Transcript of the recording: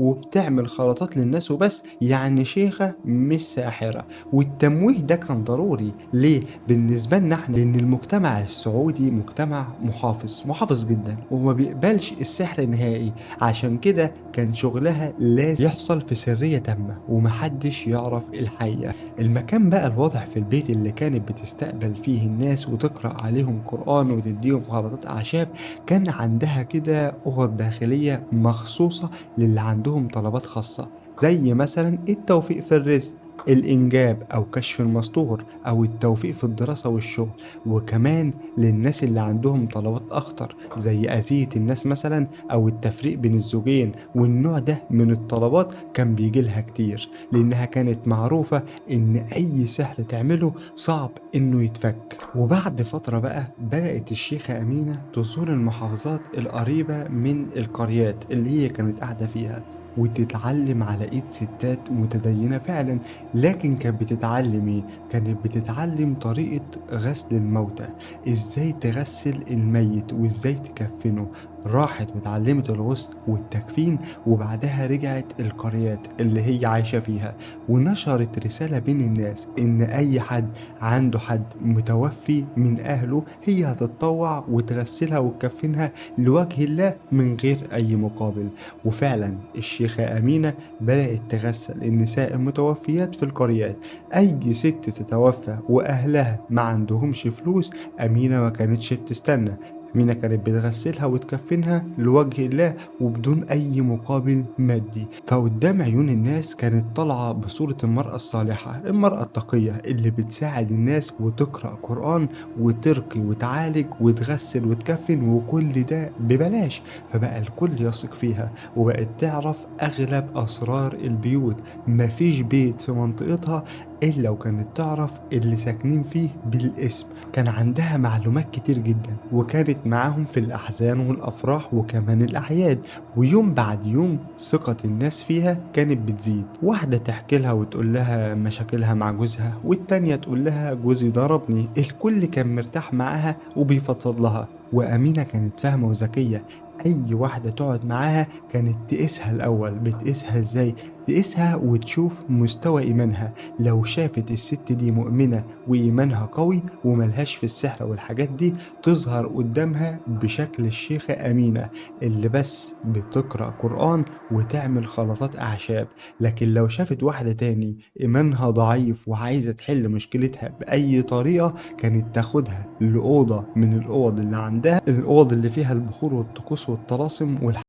وبتعمل خلطات للناس وبس، يعني شيخة مش ساحرة. والتمويه ده كان ضروري ليه؟ بالنسبة لنا احنا، لأن المجتمع السعودي مجتمع محافظ محافظ جدا وما بيقبلش السحر نهائي. عشان كده كان شغلها لازم يحصل في سرية تامة ومحدش يعرف الحقيقة. المكان بقى الواضح في البيت اللي كانت بتستقبل فيه الناس وتقرأ عليهم قرآن وتديهم خلطات أعشاب، كان عندها كده أوض داخلية مخصوصة للي عندهم طلبات خاصة، زي مثلا التوفيق في الرزق، الإنجاب أو كشف المستور، أو التوفيق في الدراسة والشغل، وكمان للناس اللي عندهم طلبات أخطر زي أذية الناس مثلا أو التفريق بين الزوجين. والنوع ده من الطلبات كان بيجيلها كتير، لأنها كانت معروفة إن أي سحر تعمله صعب إنه يتفك. وبعد فترة بقى بدأت الشيخة أمينة تزور المحافظات القريبة من القريات اللي هي كانت قاعدة فيها، وتتعلم على ايد ستات متدينة فعلا. لكن كانت بتتعلم ايه؟ كانت بتتعلم طريقة غسل الموتى، ازاي تغسل الميت وازاي تكفنه. راحت وتعلمت الغسل والتكفين، وبعدها رجعت القريات اللي هي عايشة فيها ونشرت رسالة بين الناس إن أي حد عنده حد متوفي من أهله هي هتتطوع وتغسلها وتكفنها لوجه الله من غير أي مقابل. وفعلا الشيخة أمينة بدأت تغسل النساء المتوفيات في القريات. أي ست تتوفى وأهلها ما عندهمش فلوس، أمينة ما كانتش بتستنى، أمينة كانت بتغسلها وتكفنها لوجه الله وبدون أي مقابل مادي. فقدام عيون الناس كانت طالعة بصورة المرأة الصالحة، المرأة التقية اللي بتساعد الناس وتقرأ قرآن وترقي وتعالج وتغسل وتكفن، وكل ده ببلاش. فبقى الكل يثق فيها، وبقت تعرف أغلب أسرار البيوت. مفيش بيت في منطقتها إلا وكانت تعرف اللي ساكنين فيه بالاسم. كان عندها معلومات كتير جدا، وكانت معاهم في الأحزان والأفراح وكمان الأعياد. ويوم بعد يوم ثقة الناس فيها كانت بتزيد. واحدة تحكي لها وتقول لها مشاكلها مع جوزها، والتانية تقول لها جوزي ضربني. الكل كان مرتاح معاها وبيفضفض لها. وأمينة كانت فاهمة وذكية، أي واحدة تقعد معاها كانت تقيسها الأول. بتقيسها إزاي؟ تقيسها وتشوف مستوى إيمانها. لو شافت الست دي مؤمنة وإيمانها قوي وملهاش في السحر والحاجات دي، تظهر قدامها بشكل الشيخة أمينة اللي بس بتقرأ قرآن وتعمل خلطات أعشاب. لكن لو شافت واحدة تاني إيمانها ضعيف وعايزة تحل مشكلتها بأي طريقة، كانت تاخدها لأوضة من الأوض اللي عندها، الأوض اللي فيها البخور والطقوس والطلاسم